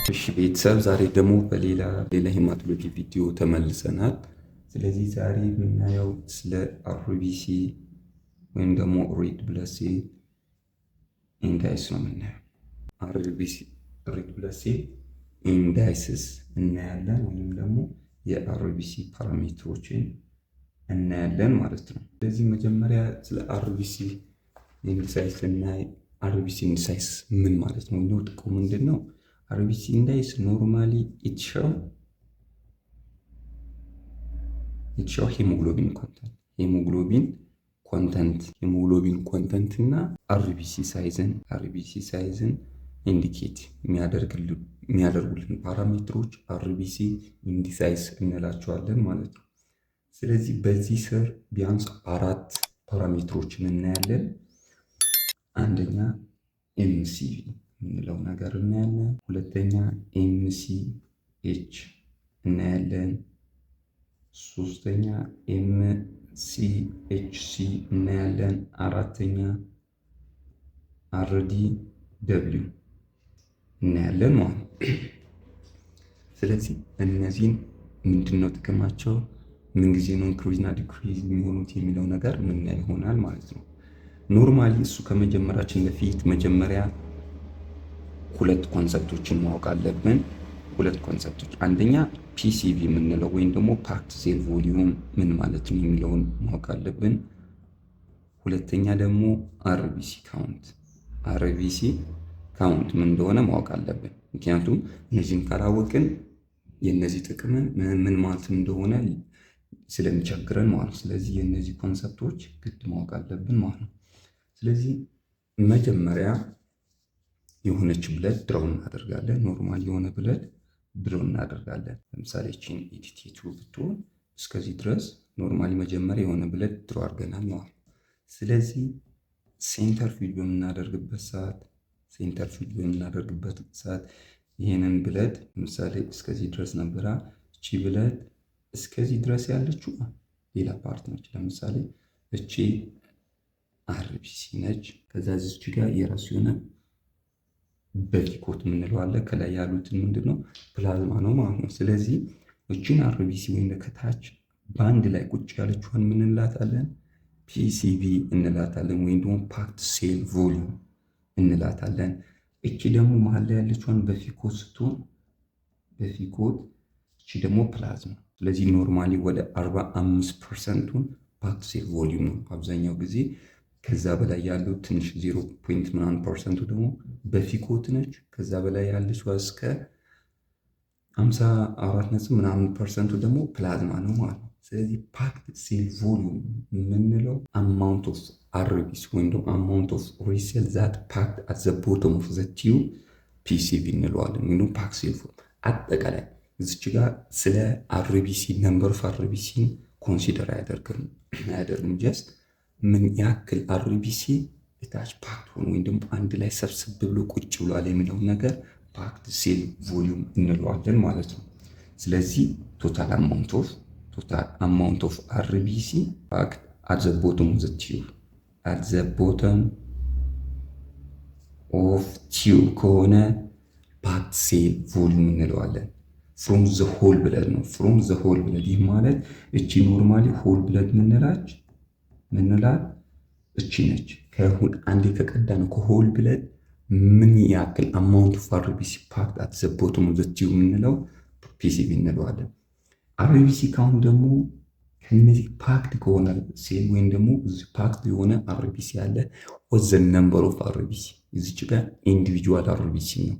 እሺ ቤተሰብ፣ ዛሬ ደግሞ በሌላ ሌላ hematology ቪዲዮ ተመልሰናል። ስለዚህ ዛሬ የምናየው ስለ RBC ወይም ደግሞ red blood cell indices ነው የምናየው። RBC፣ red blood cell indices እናያለን ወይም ደግሞ የ RBC parameter ኦችን እናያለን ማለት ነው። ስለዚህ መጀመሪያ ስለ RBC indices ስናይ RBC indices ምን ማለት ነው? ጥቅሙ ምንድን ነው? RBC indices normally it show hemoglobin content እና RBC size ን indicate የሚያደርጉልን parameter ኦች RBC indices እንላቸዋለን ማለት ነው። ስለዚህ በዚህ ስር ቢያንስ አራት parameter ኦችን እናያለን። አንደኛ MCV የምንለው ነገር እናያለን። ሁለተኛ MCH እናያለን። ሶስተኛ MCHC እናያለን። አራተኛ RDW እናያለን ማለት ነው። ስለዚህ እነዚህን ምንድን ነው ጥቅማቸው፣ ምን ጊዜ ነው increase እና decrease የሚሆኑት የሚለው ነገር ምናይ ይሆናል ማለት ነው። Normally እሱ ከመጀመራችን በፊት መጀመሪያ ሁለት concept ኦችን ማወቅ አለብን። ሁለት concept ኦች፣ አንደኛ PCV የምንለው ወይም ደግሞ packed cell volume ምን ማለት ነው የሚለውን ማወቅ አለብን። ሁለተኛ ደግሞ RBC count ምን እንደሆነ ማወቅ አለብን። ምክንያቱም እነዚህን ካላወቅን የእነዚህ ጥቅምን ምን ማለት እንደሆነ ስለሚቸግረን ማለት ነው። ስለዚህ የእነዚህ concept ኦች ግድ ማወቅ አለብን ማለት ነው። ስለዚህ መጀመሪያ የሆነች blood draw እናደርጋለን። Normal የሆነ blood draw እናደርጋለን። ለምሳሌ ቺን EDTA tube ብትሆን እስከዚህ ድረስ normally መጀመሪያ የሆነ blood draw አድርገናል ማለት ነው። ስለዚህ centrifuge በምናደርግበት ሰዓት ይህንን blood ለምሳሌ እስከዚህ ድረስ ነበራ። እቺ blood እስከዚህ ድረስ ያለችው ሌላ part ነች። ለምሳሌ እቺ RBC ነች። ከዛ እዚች ጋር የራሱ የሆነ buffy coat የምንለው አለ። ከላይ ያሉትን ምንድን ነው? ፕላዝማ ነው ማለት ነው። ስለዚህ እችን RBC ወይም ከታች በአንድ ላይ ቁጭ ያለችዋን ምን እንላታለን? PCV እንላታለን፣ ወይም ደግሞ packed cell volume እንላታለን። እቺ ደግሞ መሀል ላይ ያለችዋን buffy coat ስትሆን buffy coat፣ እቺ ደግሞ ፕላዝማ። ስለዚህ normally ወደ 45 percent ኡን packed cell volume ነው አብዛኛው ጊዜ። ከዛ በላይ ያለው ትንሽ 0 point ምናምን percent ኡ ደግሞ buffy coat ነች። ከዛ በላይ ያለችው እስከ 54 ነጥብ ምናምን percent ኡ ደግሞ ፕላዝማ ነው ማለት ነው። ስለዚህ packed cell volume የምንለው amount of RBC ወይም ደግሞ amount of red cell that packed at the bottom of the tube PCV እንለዋለን። ወይም packed cell volume አጠቃላይ እዚች ጋር ስለ RBC፣ number of RBC ን consider አያደርግም። Just ምን ያክል RBC እታች packed ሆኖ ወይም ደግሞ አንድ ላይ ሰብስብ ብሎ ቁጭ ብሏል የሚለውን ነገር packed cell volume እንለዋለን ማለት ነው። ስለዚህ total amount of RBC packed at the bottom of the tube at the bottom of tube ከሆነ packed cell volume እንለዋለን። From the whole blood ነው። From the whole blood፣ ይህ ማለት እቺ normally whole blood ምንላት እቺ ነች። አንዴ ከቀዳ ነው ከ whole blood ምን ያክል amount of RBC packed at the bottom of the tube የምንለው PCV እንለዋለን። RBC count ደግሞ ከነዚህ packed ከሆነ ሴል ወይም ደግሞ packed የሆነ RBC አለ፣ what's the number of RBC፣ እዚች ጋር individual RBC ነው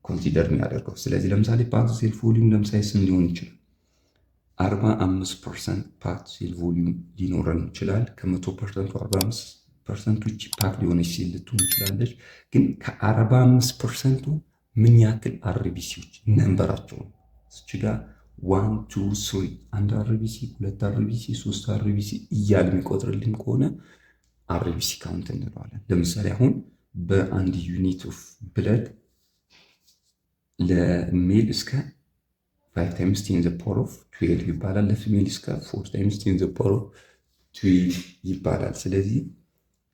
consider የሚያደርገው። ስለዚህ ለምሳሌ packed cell volume ለምሳሌ ስንት ሊሆን ይችላል? 45% packed cell volume ሊኖረን ይችላል። ከ100 percent ኡ 45 percent ኡ እቺ packed የሆነች ሴል ልትሆን ይችላለች። ግን ከ45 percent ኡ ምን ያክል RBC ዎች number ኣቸው ነው። እዚች ጋር one, two, three፣ አንድ RBC፣ ሁለት RBC፣ ሶስት RBC እያለ የሚቆጥርልን ከሆነ RBC count እንለዋለን። ለምሳሌ አሁን በአንድ unit of blood ለ male እስከ 5 times 10 the power of 12 ይባላል። ለ female እስከ 4 times 10 the power of 12 ይባላል። ስለዚህ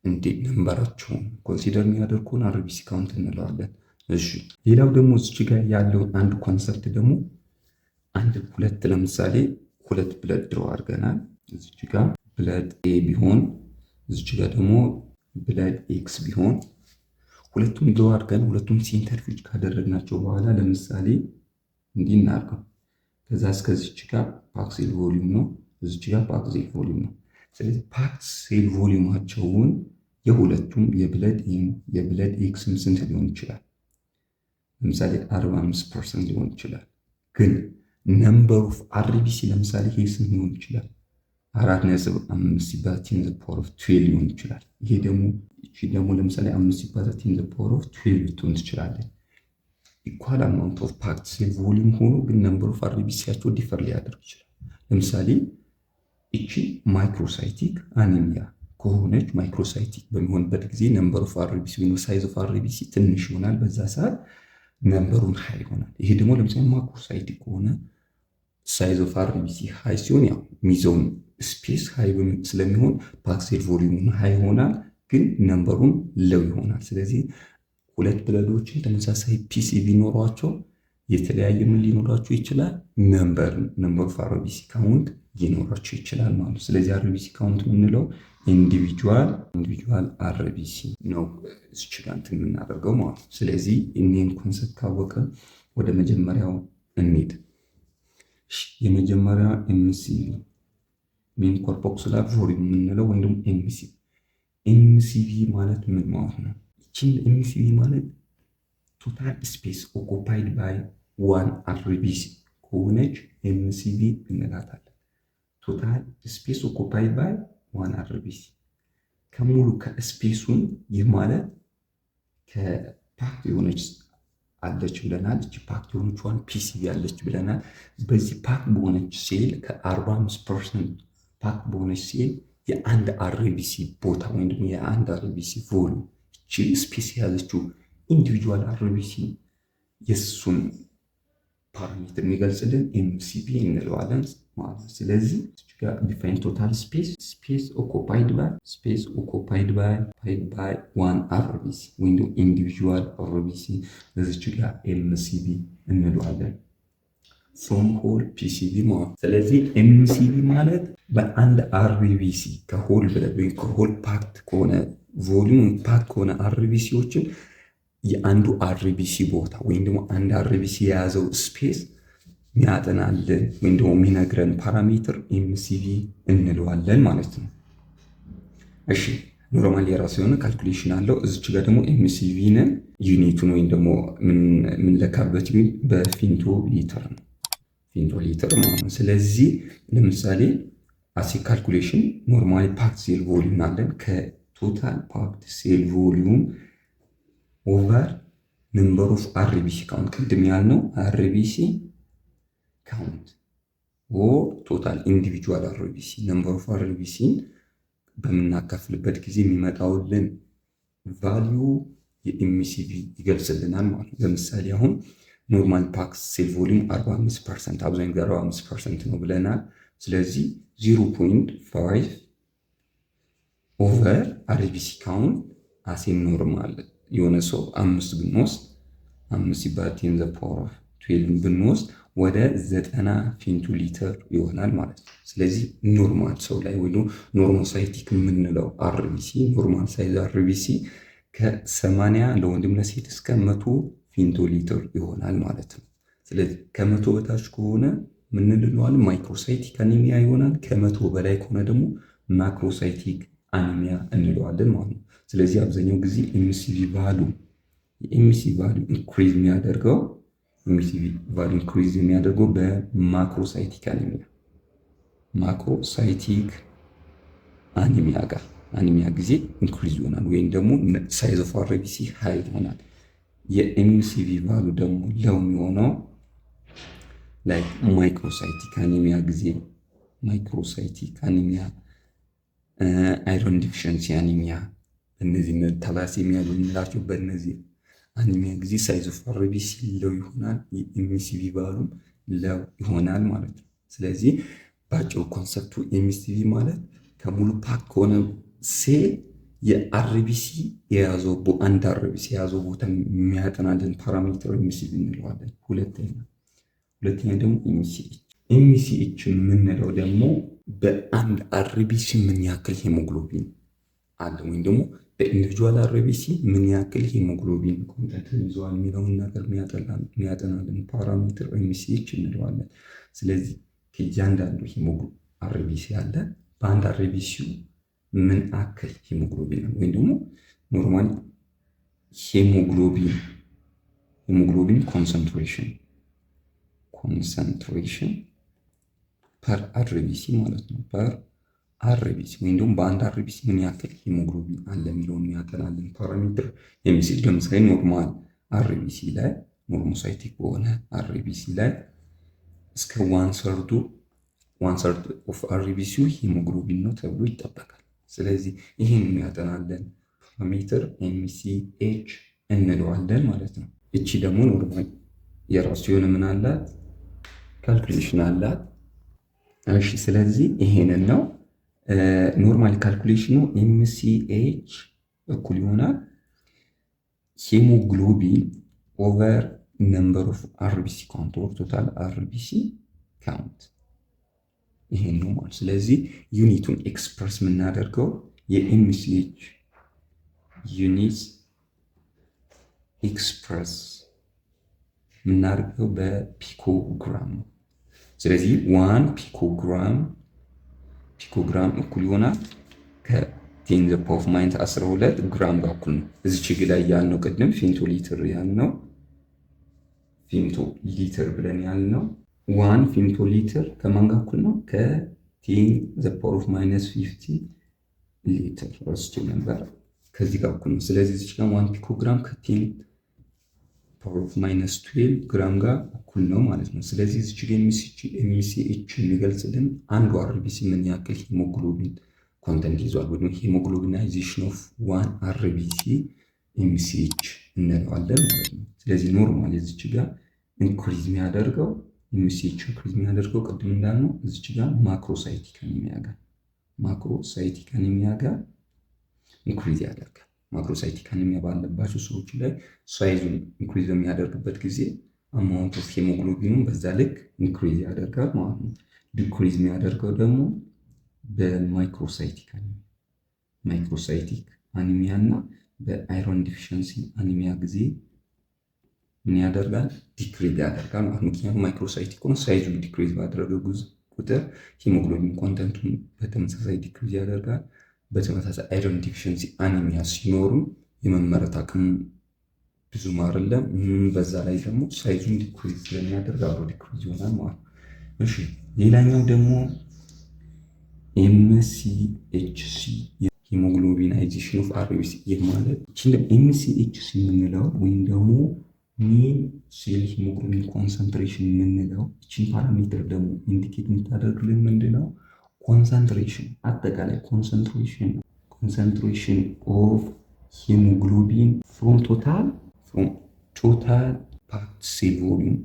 እንዴ number ኣቸውን consider የሚያደርግ ከሆነ RBC count እንለዋለን። እሺ፣ ሌላው ደግሞ እዚች ጋር ያለው አንድ concept ደግሞ አንድ ሁለት፣ ለምሳሌ ሁለት blood draw አድርገናል። እዚች ጋር blood A ቢሆን፣ እዚች ጋር ደግሞ blood X ቢሆን፣ ሁለቱም draw አድርገን ሁለቱም centrifuge ካደረግናቸው በኋላ፣ ለምሳሌ እንዲህ እናድርገው። ከዛ እስከዚች ጋር packed cell volume ነው፣ እዚች ጋር packed cell volume ነው። ስለዚህ packed cell volume ኣቸውን የሁለቱም የ blood A ም የ blood X ም ስንት ሊሆን ይችላል? ለምሳሌ 45% ሊሆን ይችላል። ግን number of RBC ለምሳሌ ይሄ ስንት ሊሆን ይችላል? 4.5 ሲባዛ 10 the power of 12 ሊሆን ይችላል። ይሄ ደግሞ፣ እቺ ደግሞ ለምሳሌ 5 ሲባዛ 10 the power of 12 ልትሆን ትችላለች። Equal amount of packed cell volume ሆኖ ግን number of RBC ያቸው differ ሊያደርግ ይችላል። ለምሳሌ እቺ microcytic anemia ከሆነች፣ microcytic በሚሆንበት ጊዜ number of RBC ወይም size of RBC ትንሽ ይሆናል። በዛ ሰዓት number ኡን high ይሆናል። ይሄ ደግሞ ለምሳሌ macrocytic ከሆነ size of RBC high ሲሆን ያው የሚይዘውን space high ስለሚሆን packed cell volume ኡን high ይሆናል፣ ግን number ኡን low ይሆናል። ስለዚህ ሁለት blood ኦችን ተመሳሳይ PCV ኖሯቸው የተለያየ ምን ሊኖራቸው ይችላል? Number of RBC count ሊኖራቸው ይችላል ማለት ነው። ስለዚህ RBC count የምንለው individual RBC ነው እዚች ጋር እንትን የምናደርገው ማለት ነው። ስለዚህ እኔን concept ካወቀ ወደ መጀመሪያው እንሂድ። የመጀመሪያ MCV፣ mean corpuscular volume የምንለው ወይም ደግሞ MCV። MCV ማለት ምን ማለት ነው? ይችን MCV ማለት total space occupied by one RBC ከሆነች MCV እንላታለን። Total space occupied by one RBC ከሙሉ ከ space ኡን፣ ይህ ማለት ከ packed የሆነች አለች ብለናል። እቺ packed የሆነችዋን PCV አለች ብለናል። በዚህ packed በሆነች ሴል፣ ከ45% packed በሆነች ሴል የአንድ RBC ቦታ ወይም ደግሞ የአንድ RBC volume፣ እቺ space የያዘችው individual RBC፣ የእሱን parameter የሚገልጽልን MCV እንለዋለን ማለት ነው። ስለዚህ define total space occupied by one RBC ወይም ደግሞ individual RBC እዚች ጋር MCV እንለዋለን። From whole PCV ማለት። ስለዚህ MCV ማለት በአንድ RBC ከ whole blood ወይም ከ whole packed ከሆነ volume፣ packed ከሆነ RBC ዎችን የአንዱ RBC ቦታ ወይም ደግሞ አንድ RBC የያዘው space የሚያጠናልን ወይም ደግሞ የሚነግረን parameter MCV እንለዋለን ማለት ነው። እሺ፣ normal የራሱ የሆነ calculation አለው። እዚች ጋር ደግሞ MCV ን unit ኡን ወይም ደግሞ የምንለካበት unit በ femtoliter ነው። Femtoliter ማለት ነው። ስለዚህ ለምሳሌ as a calculation normally packed cell volume አለን። ከ total packed cell volume over number of RBC count፣ ቅድም ያልነው RBC count or total individual RBC፣ number of RBC ን በምናካፍልበት ጊዜ የሚመጣውልን value የ MCV ይገልጽልናል ማለት ነው። ለምሳሌ አሁን normal packed cell volume 45%፣ አብዛኛው ጊዜ 45% ነው ብለናል። ስለዚህ 0.5 over RBC count as a normal የሆነ ሰው አምስት ብንወስድ፣ 5 ሲባዛ 10 the power of 12 ብንወስድ ወደ 90 femtoliter ይሆናል ማለት ነው። ስለዚህ normal ሰው ላይ ወይ normocytic የምንለው RBC፣ normal size RBC ከ80 ለወንድም ለሴት እስከ 100 femtoliter ይሆናል ማለት ነው። ስለዚህ ከ100 በታች ከሆነ ምን እንለዋለን? Microcytic anemia ይሆናል። ከ100 በላይ ከሆነ ደግሞ macrocytic anemia እንለዋለን ማለት ነው። ስለዚህ አብዛኛው ጊዜ የ MCV value increase የሚያደርገው፣ MCV value increase የሚያደርገው በ macrocytic anemia ጋር anemia ጊዜ increase ይሆናል ወይም ደግሞ size of RBC high ይሆናል። የ MCV value ደግሞ low የሚሆነው like microcytic anemia ጊዜ፣ microcytic anemia፣ iron deficiency anemia፣ እነዚህ thalassemia የምንላቸው፣ በእነዚህ anemia ጊዜ size of RBC low ይሆናል፣ የ MCV value ም low ይሆናል ማለት ነው። ስለዚህ በአጭሩ concept ኡ MCV ማለት ከሙሉ packed ከሆነ ሴል የ RBC የያዘው፣ አንድ RBC የያዘው ቦታ የሚያጠናልን parameter MCV እንለዋለን። ሁለተኛ ደግሞ MCH። MCH የምንለው ደግሞ በአንድ RBC ምን ያክል ሄሞግሎቢን አለ ወይም ደግሞ በ individual RBC ምን ያክል hemoglobin content ይዘዋል የሚለውን ነገር የሚያጠናልን parameter MCH እንለዋለን። ስለዚህ ከእያንዳንዱ RBC አለ፣ በአንድ RBC ው ምን ያክል ሄሞግሎቢን አለ ወይም ደግሞ normal hemoglobin concentration per RBC ማለት ነው። Per RBC ወይም ደግሞ በአንድ RBC ምን ያክል ሄሞግሎቢን አለ የሚለውን የሚያጠናልን parameter MCH። ለምሳሌ normal RBC ላይ፣ normocytic በሆነ RBC ላይ እስከ one third of RBC ው ሄሞግሎቢን ነው ተብሎ ይጠበቃል። ስለዚህ ይህን የሚያጠናልን parameter MCH እንለዋለን ማለት ነው። እቺ ደግሞ normal የራሱ የሆነ ምን አላት? Calculation አላት። እሺ፣ ስለዚህ ይሄንን ነው normal calculation ኑ። MCH እኩል ይሆናል hemoglobin over number of RBC count or total RBC count፣ ይሄን ነው ማለት። ስለዚህ unit ኡን express የምናደርገው፣ የ MCH unit express የምናደርገው በ picogram ነው። ስለዚህ 1 picogram እኩል ይሆናል ከ 10 the power of minus 12 ግራም ጋር እኩል ነው። እዚች ግ ላይ ያልነው ቅድም femtoliter ያልነው፣ femtoliter ብለን ያልነው 1 femtoliter ከማን ጋር እኩል ነው? ከ 10 the power of minus 15 ሊትር፣ ረስቼ ነበር። ከዚህ ጋር እኩል ነው። ስለዚህ እዚች ጋር 1 picogram ከ 10 power of minus 12 ግራም ጋር እኩል ነው ማለት ነው። ስለዚህ እዚች ጋር MCH የሚገልጽልን አንዱ RBC ምን ያክል hemoglobin content ይዟል ወይ hemoglobinization of one RBC MCH እንለዋለን ማለት ነው። ስለዚህ normal እዚች ጋር increase የሚያደርገው፣ MCH increase የሚያደርገው ቅድም እንዳልነው እዚች ጋር macrocytic anemia ጋር increase ያደርጋል። Macrocytic anemia ባለባቸው ሰዎች ላይ size ኡን increase በሚያደርግበት ጊዜ amount of hemoglobin ኑን በዛ ልክ increase ያደርጋል ማለት ነው። Decrease የሚያደርገው ደግሞ በ microcytic anemia እና በ iron deficiency anemia ጊዜ ምን ያደርጋል? Decrease ያደርጋል ማለት። ምክንያቱም microcytic ሆኖ size ኡ decrease ባደረገ ቁጥር hemoglobin content ኡን በተመሳሳይ decrease ያደርጋል። በተመሳሳይ iron deficiency anemia ሲኖሩ የመመረት አቅም ብዙም አይደለም። በዛ ላይ ደግሞ size ኡን decrease ስለሚያደርግ አብሮ decrease ይሆናል ማለት ነው። እሺ፣ ሌላኛው ደግሞ MCHC፣ hemoglobinization of RBC። ይህ ማለት MCHC የምንለው ወይም ደግሞ mean cell hemoglobin concentration የምንለው፣ ይችን parameter ደግሞ indicate የምታደርግልን ምንድን ነው? Concentration፣ አጠቃላይ concentration of hemoglobin from total packed cell volume፣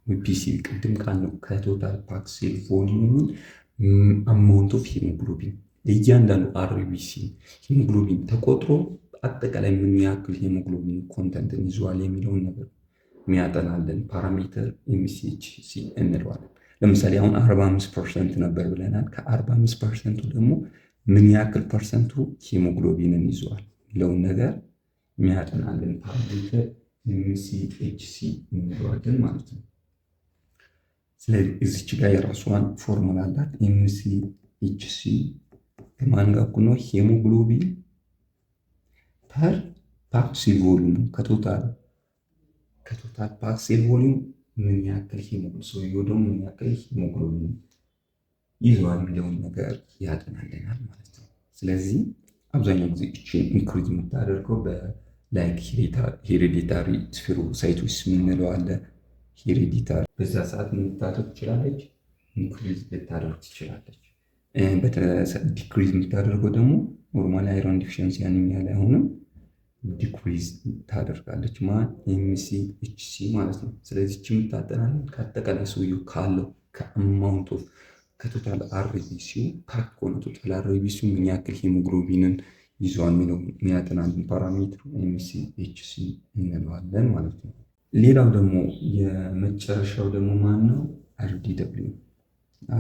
PCV፣ ቅድም ካልነው ከ total packed cell volume ን amount of hemoglobin፣ ለእያንዳንዱ RBC hemoglobin ተቆጥሮ አጠቃላይ ምን ያክል hemoglobin content ን ይዟል የሚለውን ነገር የሚያጠናልን parameter MCHC እንለዋለን። ለምሳሌ አሁን 45% ነበር ብለናል። ከ45 percent ኡ ደግሞ ምን ያክል percent ኡ hemoglobin ን ይዟል የሚለውን ነገር የሚያጠናልን parameter MCHC እንለዋለን ማለት ነው። ስለዚህ እዚች ጋር የራሷን ፎርሙላ አላት። MCHC ከማን ጋር እኩል ነው? Hemoglobin per packed cell volume፣ ከ total packed cell volume ምን ያክል ሄሞግሎቢን፣ ሰውየው ደግሞ ምን ያክል ሄሞግሎቢን ይዘዋል የሚለውን ነገር ያጠናልናል ማለት ነው። ስለዚህ አብዛኛው ጊዜ እችን increase የምታደርገው በ like hereditary spherocytosis የምንለው አለ። Hereditary በዛ ሰዓት ምን ልታደርግ ትችላለች? Increase ልታደርግ ትችላለች። Decrease የምታደርገው ደግሞ normal iron deficiency anemia ላይ አሁንም decrease ታደርጋለች ማለት MCHC ማለት ነው። ስለዚህ እቺ የምታጠናልን ከአጠቃላይ ሰውየው ካለው ከ amount of ከ total RBC ው pack ከሆነ total RBC ው ምን ያክል ሄሞግሎቢንን ይዟል የሚለው የሚያጠናልን parameter ኡ MCHC እንለዋለን ማለት ነው። ሌላው ደግሞ የመጨረሻው ደግሞ ማን ነው? RDW።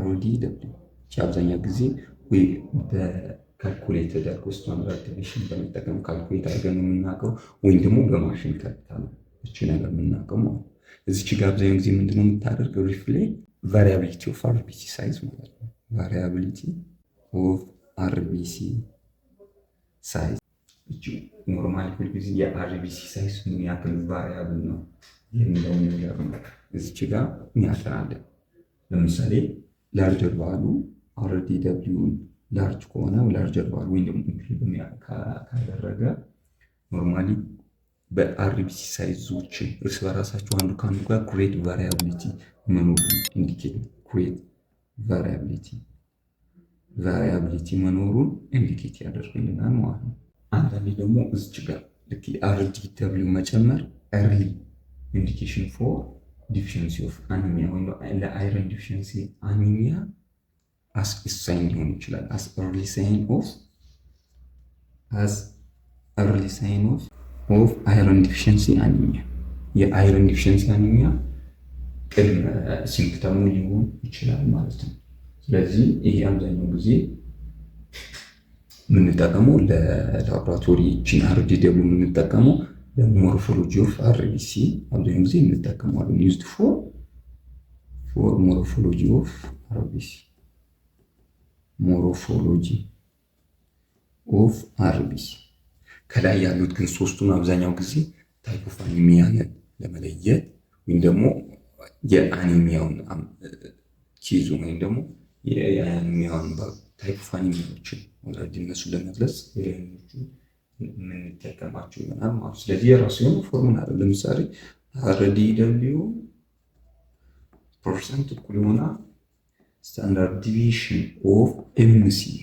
RDW አብዛኛው ጊዜ ወይ በ calculate ተደርጎ standard deviation በመጠቀም calculate አድርገን ነው የምናውቀው፣ ወይም ደግሞ በማሽን ቀጥታ ነው እቺ ነገር የምናውቀው ማለት ነው። እዚች ጋር አብዛኛው ጊዜ ምንድነው የምታደርገው? Reflect variability of RBC size ማለት ነው። Variability of RBC size እቺ normally ሁልጊዜ የ RBC size ምን ያክል variable ነው የሚለውን ነገር ነው እዚች ጋር የሚያጠናለን። ለምሳሌ larger value RDW ን large ከሆነ፣ larger value ወይም ደግሞ increase ካደረገ normally በ RBC size ኦች እርስ በራሳቸው አንዱ ከአንዱ ጋር great variability መኖሩን indicate great variability መኖሩን indicate ያደርግልናል ማለት ነው። አንዳንዴ ደግሞ እዚች ጋር ልክ RDW መጨመር early indication for deficiency of anemia ወይም ለ iron deficiency anemia as sign ሊሆን ይችላል። As early sign of iron deficiency anemia፣ የ iron deficiency anemia ቅድመ symptom ኡ ሊሆን ይችላል ማለት ነው። ስለዚህ ይሄ አብዛኛው ጊዜ የምንጠቀመው ለላቦራቶሪ ቺን RDW የምንጠቀመው ለ morphology of RBC አብዛኛው ጊዜ እንጠቀመዋለን። Used for morphology of RBC፣ morphology of RBC። ከላይ ያሉት ግን ሶስቱን አብዛኛው ጊዜ type of anemia ን ለመለየት ወይም ደግሞ የ anemia ውን case ኡ ወይም ደግሞ የ anemia ውን type of anemia ዎችን already እነሱን ለመግለጽ የሌሎቹ የምንጠቀማቸው ይሆናል ማለት ነው። ስለዚህ የራሱ የሆነ ፎርሙላ አለ። ለምሳሌ RDW percent እኩል ይሆናል standard deviation of MCV፣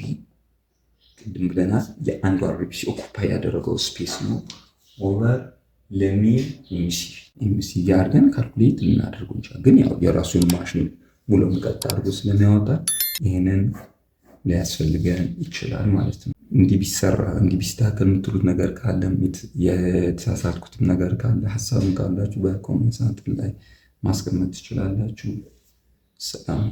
ቅድም ብለናል። የአንዱ RBC occupy ያደረገው space ነው፣ over ለ mean MCV። MCV አድርገን calculate ልናደርገው እንችላለን። ግን ያው የራሱን ማሽን ሙሉ ቀጥ አድርጎ ስለሚያወጣ ይህንን ሊያስፈልገን ይችላል ማለት ነው። እንዲህ ቢሰራ፣ እንዲህ ቢስተካከል የምትሉት ነገር ካለ፣ የተሳሳትኩትም ነገር ካለ፣ ሀሳብም ካላችሁ በ comment ሳጥን ላይ ማስቀመጥ ትችላላችሁ። ሰላም።